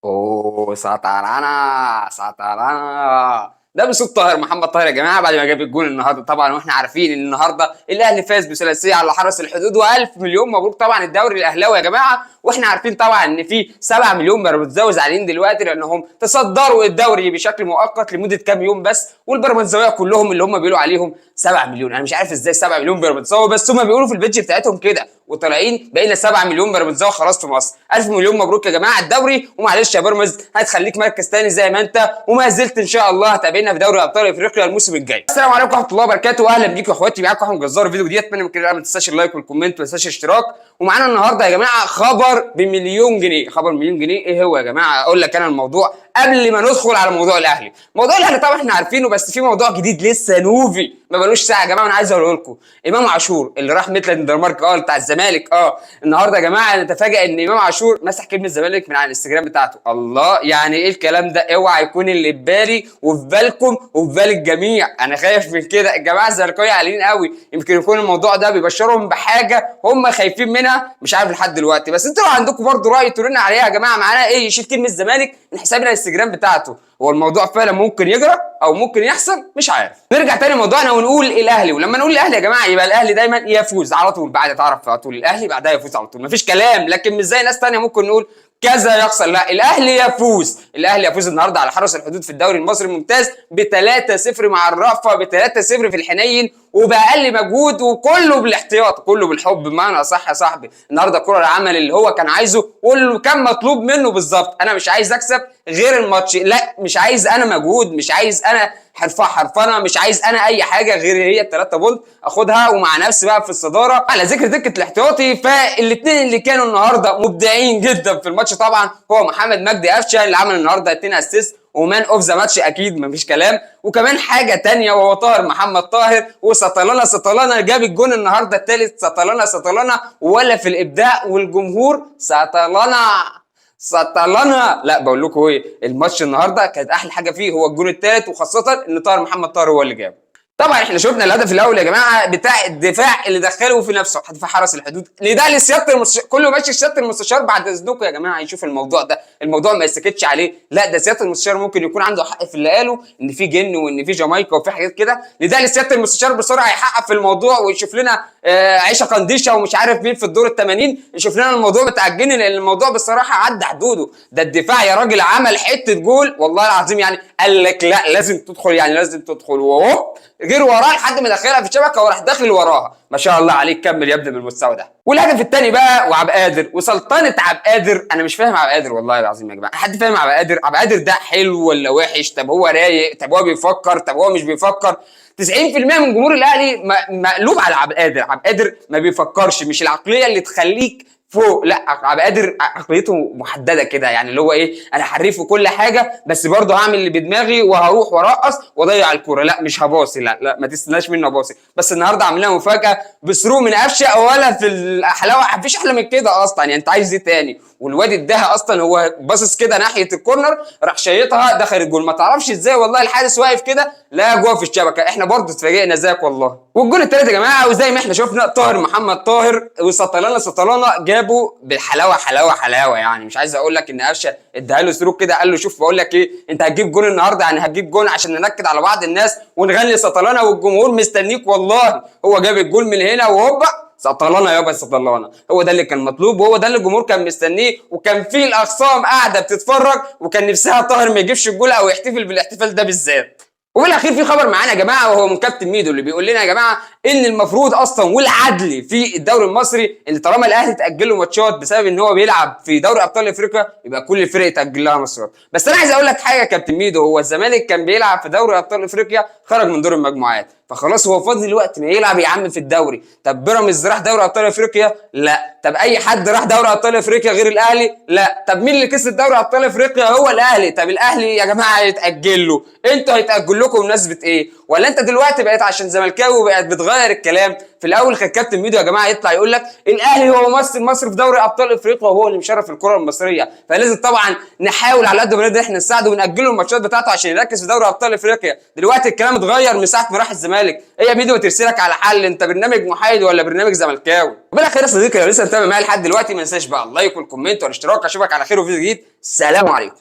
اوه سطرنا سطرنا، ده بصوت طاهر محمد طاهر يا جماعة بعد ما جاب الجون النهارده. طبعا واحنا عارفين ان النهارده الاهلي فاز بثلاثيه على حرس الحدود، والف مليون مبروك طبعا الدوري الاهلاوي يا جماعة. واحنا عارفين طبعا ان في 7 مليون بيراميدزاوي زعلانين دلوقتي لانهم تصدروا الدوري بشكل مؤقت لمدة كام يوم بس، والبيراميدزاويه كلهم اللي هم بيقولوا عليهم 7 مليون، انا مش عارف ازاي 7 مليون بيراميدزاوي، بس هم بيقولوا في ال page بتاعتهم كده، وطالعين بقينا 7 مليون بيراميدزاوي خلاص في مصر. الف مليون مبروك يا جماعة الدوري، ومعلش يا بيراميدز هتخليك مركز تاني زي ما انت، وما زلت ان شاء الله هتقابلنا في دوري ابطال افريقيا الموسم الجاي. السلام عليكم ورحمة الله وبركاته، اهلا بيكم يا اخواتي، معاكم احمد جزار. فيديو جديد، اتمنى من كده ما تنساش ال like وال comment وما تنساش الاشتراك. ومعانا النهارده يا جماعة خبر بمليون جنيه. خبر مليون جنيه ايه هو يا جماعة؟ اقول لك انا الموضوع قبل ما ندخل على موضوع الاهلي. موضوع الاهلي طبعا احنا عارفينه، بس في موضوع جديد لسه نوفي ما بقالوش ساعة يا جماعة، انا عايز اقوله لكم. امام عاشور اللي راح ميتلاند دنمارك بتاع الزمالك، النهارده يا جماعة نتفاجئ ان امام عاشور مسح كلمة الزمالك من على الانستجرام بتاعته. الله، يعني ايه الكلام ده؟ اوعى يكون اللي في بالي وفي بالكم وفي بال الجميع. انا خايف من كده، الجماعة الزملكاويه عاليين قوي، يمكن يكون الموضوع ده بيبشرهم بحاجة هم خايفين منها، مش عارف لحد دلوقتي. بس انتوا لو عندكم برضو راي تقولوا لنا عليها يا جماعة. معانا ايه يشيل كلمة الزمالك من حساب الانستجرام بتاعته؟ هو الموضوع فعلا ممكن يجرى او ممكن يحصل، مش عارف. نرجع تاني لموضوعنا ونقول الاهلي. ولما نقول الاهلي يا جماعة يبقى الاهلي دايما يفوز على طول، بعد تعرف على طول الاهلي بعدها يفوز على طول، مفيش كلام. لكن مش زي ناس تانية ممكن نقول كذا يخسر، لا الاهلي يفوز. الاهلي يفوز النهارده على حرس الحدود في الدوري المصري الممتاز ب 3-0 مع الرأفة، ب 3-0 في الحنين وباقل مجهود، وكله بالاحتياط كله بالحب بمعنى صح يا صاحبي. النهارده كولر عمل اللي هو كان عايزه واللي كان مطلوب منه بالظبط. انا مش عايز اكسب غير الماتش، لا مش عايز انا مجهود، مش عايز انا حرفه حرفنه، مش عايز انا اي حاجة غير هي الثلاثة point اخدها ومع نفسي بقى في الصدارة. على ذكر دكه الاحتياطي، فالاثنين اللي كانوا النهارده مبدعين جدا في الماتش طبعا هو محمد مجدي قفشه اللي عمل النهارده 2 assist و man of the match اكيد مفيش كلام. وكمان حاجة تانية وهو طاهر محمد طاهر، وسطلانه سطلانه جاب الجون النهارده الثالث. سطلانه سطلانه ولا في الابداع، والجمهور سطلانه سطلانه. لا بقول لكم ايه، الماتش النهارده كانت احلى حاجة فيه هو الجون الثالث، وخاصة ان طاهر محمد طاهر هو اللي جابه. طبعا احنا شفنا الهدف الاول يا جماعة بتاع الدفاع اللي دخله في نفسه دفاع حرس الحدود، لده لسياده المستشار، كله ماشي سيادة المستشار بعد اذنكم يا جماعة يشوف الموضوع ده، الموضوع ما يسكتش عليه. لا ده سيادة المستشار ممكن يكون عنده حق في اللي قاله ان في جن وان في جامايكا وفي حاجات كده. لده لسياده المستشار بسرعة يحقق في الموضوع ويشوف لنا عيشه قنديشه ومش عارف مين في الدور ال 80 يشوف لنا الموضوع بتاع الجن، لان الموضوع بصراحة عدى حدوده. ده الدفاع يا راجل عمل حتة جول والله العظيم، يعني قال لك لا لازم تدخل، يعني لازم تدخل، وهوب غير وراه لحد ما دخلها في الشبكة وراح داخل وراها. ما شاء الله عليك، كمل يا ابني بالمستوى ده. والهدف الثاني بقى وعبد القادر وسلطنه عبد القادر. انا مش فاهم عبد القادر والله العظيم يا جماعة، حد فاهم عبد القادر؟ عبد القادر ده حلو ولا وحش؟ طب هو رايق؟ طب هو بيفكر؟ طب هو مش بيفكر؟ 90% من جمهور الاهلي مقلوب على عبد القادر. عبد القادر ما بيفكرش، مش العقلية اللي تخليك فوق، لا عبد القادر عقليته محددة كده، يعني اللي هو ايه، انا حريف في كل حاجة بس برضه هعمل اللي بدماغي وهروح وارقص واضيع الكورة، لا مش هباصي، لا لا ما تستناش مني اباصي. بس النهارده عاملين مفاجاة ب through من قفشه ولا في الحلاوة، مفيش احلى من كده اصلا، يعني انت عايز ايه تاني؟ والواد اداها اصلا هو باصص كده ناحية ال corner راح شايطها دخل الجول، ما تعرفش ازاي والله، الحارس واقف كده لا جوه في الشبكة، احنا برضه اتفاجئنا زيك والله. والجول الثالث يا جماعة وزي ما احنا شفنا طاهر محمد طاهر وسطلانه سطلانه جابوا بالحلاوه حلاوة حلاوة، يعني مش عايز اقول لك ان قفشه اداها له through كده قال له شوف بقول لك ايه، انت هتجيب جون النهارده، يعني هتجيب جون عشان ننكد على بعض الناس ونغني سطلانه والجمهور مستنيك. والله هو جاب الجول من هنا وهوبا سطلانه يابا سطلانه، هو ده اللي كان مطلوب وهو ده اللي الجمهور كان مستنيه، وكان في الاخصام قاعدة بتتفرج وكان نفسها طاهر ما يجيبش الجول او يحتفل بالاحتفال ده بالذات. وفي الاخير في خبر معانا يا جماعة وهو من كابتن ميدو اللي بيقول لنا يا جماعة ان المفروض اصلا والعدل في الدوري المصري ان طالما الاهلي تاجل له ماتشات بسبب ان هو بيلعب في دوري ابطال افريقيا يبقى كل الفرق يتاجل لها ماتشات. بس انا عايز اقول لك حاجة يا كابتن ميدو، هو الزمالك كان بيلعب في دوري ابطال افريقيا خرج من دور المجموعات، فخلاص هو فاضي الوقت ما يلعب يا عم في الدوري. طب بيراميدز راح دوري ابطال افريقيا؟ لا. طب اي حد راح دوري ابطال افريقيا غير الاهلي؟ لا. طب مين اللي كسب دوري ابطال افريقيا؟ هو الاهلي. طب الاهلي يا جماعة هيتاجل له، انتوا هيتاجل لكم بمناسبة ايه؟ ولا انت دلوقتي بقيت عشان زملكاوي وبقت بتغير الكلام؟ في الاول كان كابتن ميدو يا جماعة يطلع يقول لك الاهلي هو ممثل مصر في دوري ابطال افريقيا وهو اللي مشرف الكره المصرية، فلازم طبعا نحاول على قد ما نقدر احنا نساعده ونأجله الماتشات بتاعته عشان يركز في دوري ابطال افريقيا. دلوقتي الكلام اتغير من ساعة ما راح الزمالك. ايه يا ميدو ترسلك على حل، انت برنامج محايد ولا برنامج زملكاوي؟ وبالاخير يا صديقي لو لسه متابع معايا لحد دلوقتي ما تنساش بقى ال like وال comment والاشتراك. اشوفك على خير وفيديو جديد. سلام عليكم.